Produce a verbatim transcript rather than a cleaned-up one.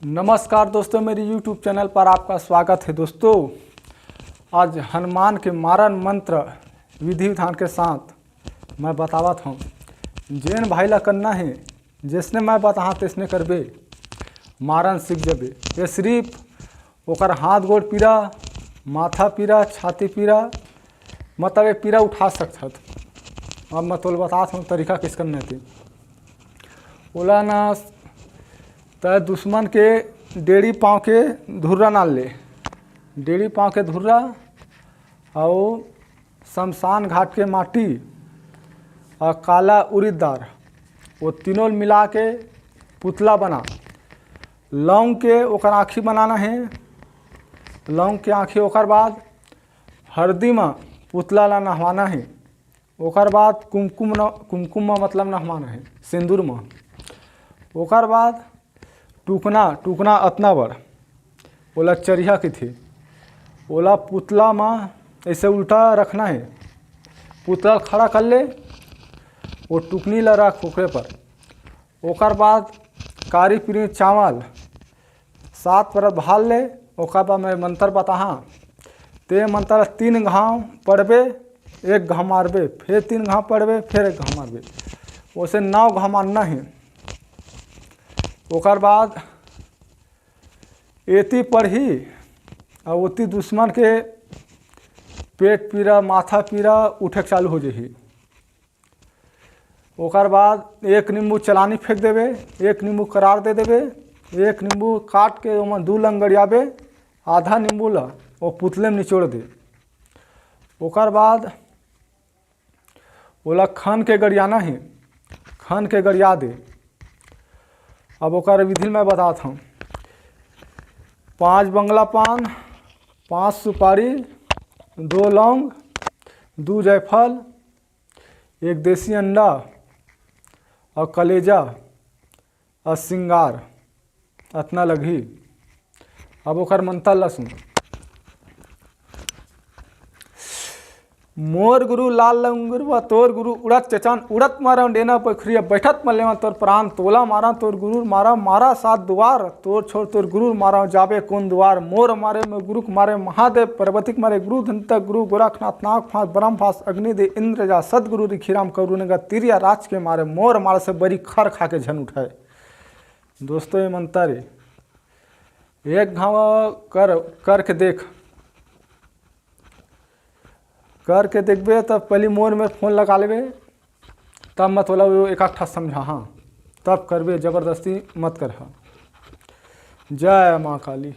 नमस्कार दोस्तों, मेरी YouTube channel पर आपका स्वागत है। दोस्तों, आज हनुमान के मारन मंत्र विधि विधान के साथ मैं बतावत हूँ। जेन भाई ला करना है, जैसने मैं बताहा तैसने करबे, मारन सीख जबे। ये सिर्फ ओकर हाथ गोड़ पीरा, माथा पीरा, छाती पीरा, मतलब ये पीरा उठा सकत हत। अब मैं तोला बतात हूँ तरीका किस करने थे। ओला ना, तय दुश्मन के डेढ़ी पाँव के धुर्रा नाल ले, डेढ़ी पाँव के धुर्रा, अउ शमशान घाट के माटी अउ काला उरीद दार, वो तीनों मिला के पुतला बना। लौंग के ओकर आँखी बनाना है, लौंग के आँखी। ओकर बाद हरदी म पुतला ला नहवाना है। ओकर बाद कुमकुम न, कुमकुम म मतलब नहवाना है, सिंदूर म। ओकर बाद टुकना, टुकना अतना बड़, ओला चरिहा कहिथे। ओला पुतला म ऐसे उल्टा रखना है। पुतला ल खड़ा कर ले, वो टुकनी ला रख ओकरे पर। ओकर बाद कारी पीरी चावल सात परत भाल ले। ओकर बाद मैं मंत्र बताहा, ते मंत्र तीन घाव पढ़बे, एक घाव मारबे, फिर तीन घाव पढ़बे, फिर एक घाव मारबे, ओसे नौ घाव मारना है। ओकर बाद एती पढ़ही अउ ओती दुश्मन के पेट पीरा, माथा पीरा उठे के चालू हो जाही। ओकर बाद एक नींबू चलानी फेंक देबे, एक नींबू करार दे देबे, एक नींबू काट के ओमा दू लंग गड़ियाबे, आधा नींबू ला वो पुतले में निचोड़ दे। ओकर बाद ओला खन के गड़ियाना है, खन के गड़िया दे। अब ओकर विधि मैं बतात हूँ। पाँच बंगला पान, पाँच सुपारी, दो लौंग, दू जायफल, एक देसी अंडा अउ कलेजा अउ सिंगार, अतना लगही। अब ओकर मंतर ला सुन। मोर गुरु लाल लंगुरवा, तोर गुरु उड़त चचन, उड़त मारव डेना पोखरिया, बैठत मलेवा तोर प्राण, तोला मारा तोर गुरु मारा, मारा सात दुआर, तोर छोड़ तोर गुरु मारा जाबे कोन दुआर, मोर मारे में गुरुक मारे महादेव, पार्वतीक मारे गुरु धनता गुरु गोरखनाथ, नाग फांस ब्रह्म फांस अग्नि दे इंद्र जा, सदगुरु रिखीराम करुणेगा तिरिया राज के मारे, मोर मारे से बरी खर खा के झन उठाए। दोस्तों, ये मंतर हे, एक घाव कर, करके देख, करके देखबे, तब पहली मोर में फोन लगा लेबे, तब मैं तोला वो एक आध ठा समझाहा, तब करबे, जबरदस्ती मत करहा। जय माँ काली।